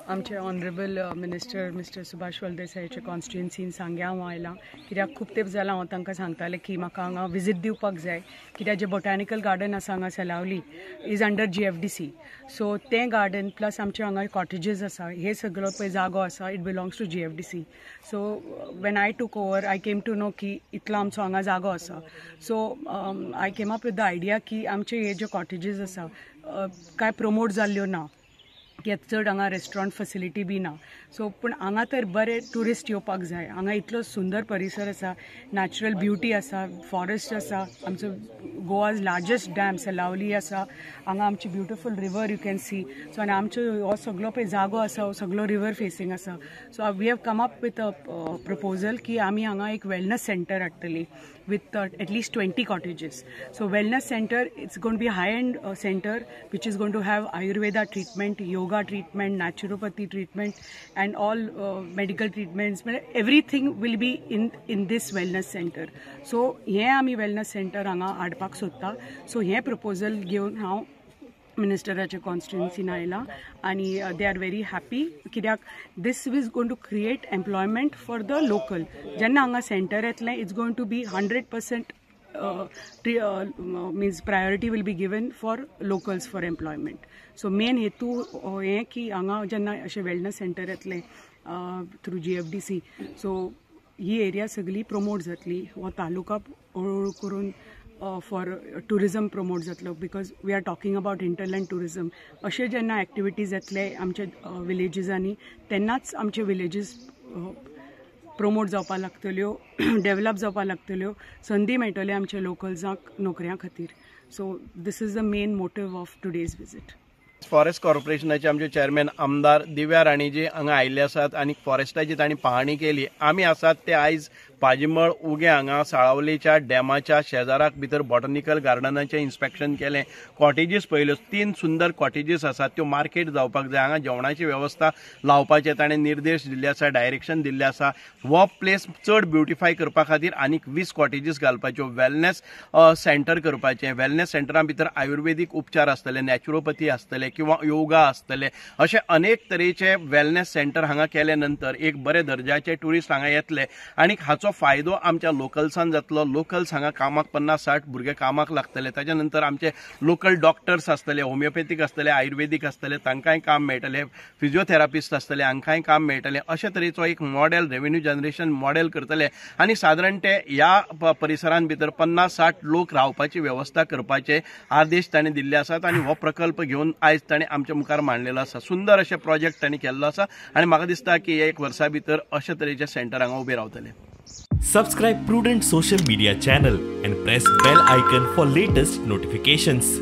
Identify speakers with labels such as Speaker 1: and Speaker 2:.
Speaker 1: आमचे honourable minister mister Subhash फळदेसायाचे कॉन्स्टिट्युएन्सीन सांग्या हांव आयलां, कित्याक खूब तेंप जाला हांव तांकां सांगतालें की म्हाका हांगा विजीट दिवपाक जाय, कित्याक जें बोटॅनिकल गार्डन आसा हांगा Salaulim is under GFDC. So तें गार्डन प्लस आमचे हांगा कॉटेजीस आसा, हे सगळो पळय जागो आसा, it belongs to GFDC. So when I took over I came to know की इतलो आमचो हांगा जागो आसा. So I came up with the idea की आमचे हे जे कॉटेजीस आसा काय प्रमोट जाल्ल्यो ना, की चड हांगा रेस्टॉरंट फेसिलिटी बी ना. सो पूण हांगा तर बरे ट्युरिस्ट येवपाक जाय. हांगा इतलो सुंदर परिसर आसा, नॅचरल ब्युटी आसा, फॉरेस्ट आसा, आमचो गोवाज लार्जस्ट डॅम सलावली आसा, हांगा आमची beautiful river you can see. So आनी आमचो हो सगलो पळय जागो आसा हो सगलो रिवर फेसींग आसा. So we have come up with a proposal की आमी हांगा एक वेलनस सेंटर हाडटली with at least 20 cottages. So wellness center, it's going to be a high-end center which is going to have Ayurveda treatment, yoga treatment, naturopathy treatment and all medical treatments. Everything will be in this wellness center. So हे आमी wellness center हांगा हाडपाक सोदता. So हे proposal घेवन हांव मिनिस्टराच्या कॉन्स्टिट्युएन्सीन आयला आनी they are very happy, कित्याक this is going to create employment for the local. जेन्ना हांगा सेंटर येतलें it's going to be 100% means priority will be given for locals for employment. So main हेतू हें की हांगा जेन्ना अशें वेलनस सेंटर येतलें थ्रू GFDC, सो ही एरिया सगळी प्रमोट जातली, हो तालुका हळूहळू करून फॉर ट्युरिजम प्रमोट जातलो, because we are talking about hinterland tourism. अशे जेन्ना एक्टिविटीज येतले आमच्या विलेजीसांनी तेन्नाच आमचे विलेजीस प्रमोट जावपाक लागतल्यो, डेवलप जावपाक लागतल्यो, संदी मेळटली आमच्या लोकल्सांक नोकऱ्यां खातीर. So this is the main motive of today's visit.
Speaker 2: Forest कॉर्पोरेशनाचे आमचे चेअरमॅन आमदार दिव्या राणीजी हांगा आयिल्ले आसात आनी फॉरेस्टाची तांणी पाहणी केली. आमी आसात ते आयज पाजीमळ उगें हांगा साळावलीच्या डॅमाच्या शेजाराक भितर बॉटनिकल गार्डनाचें इन्स्पेक्शन केलें. कॉटेजीस पळयल्यो, 3 सुंदर कॉटेजीस आसात, त्यो मार्केट जावपाक जाय. हांगा जेवणाची वेवस्था लावपाचे ताणें निर्देश दिल्ले आसा, डायरेक्शन दिल्लें आसा. हो प्लेस चड ब्युटिफाय करपा खातीर आनीक 20 कॉटेजीस घालपाच्यो, वेलनेस सेंटर करपाचें. वेलनेस सेंटरा भितर आयुर्वेदीक उपचार आसतले, नॅचरोपॅथी आसतले किंवा योगा आसतले, अशे अनेक तरेचे वेलनेस सेंटर हांगा केले नंतर एक बरे दर्जाचे ट्युरिस्ट हांगा येतले आनी हाचो फायदो आमच्या लोकल्सान जातलो. लोकल्स हांगा कामाक 50-60 भुरगे कामाक लागतले. ताच्या नंतर आमचे लोकल डॉक्टर्स आसतले, होमिओपॅथीक आसतले, आयुर्वेदीक आसतले, तांकांय काम मेळटलें, फिजियोथेरापिस्ट आसतले, हांकांय काम मेळटलें. अशे तरेचो एक मॉडेल, रेवेन्यू जनरेशन मॉडेल करतले आनी सादारण ते ह्या परिसरान भितर 50-60 लोक रावपाची वेवस्था करपाचे आदेश तांणी दिल्ले आसात आनी हो प्रकल्प घेवन आयज ताणें आमच्या मुखार मांडलेलो आसा. सुंदर अशें प्रोजेक्ट तांणी केल्लो आसा आनी म्हाका दिसता की एक वर्सा भितर अशे तरेचे सेंटर हांगा उबे रावतले.
Speaker 3: Subscribe Prudent Social Media channel and press bell icon for latest notifications.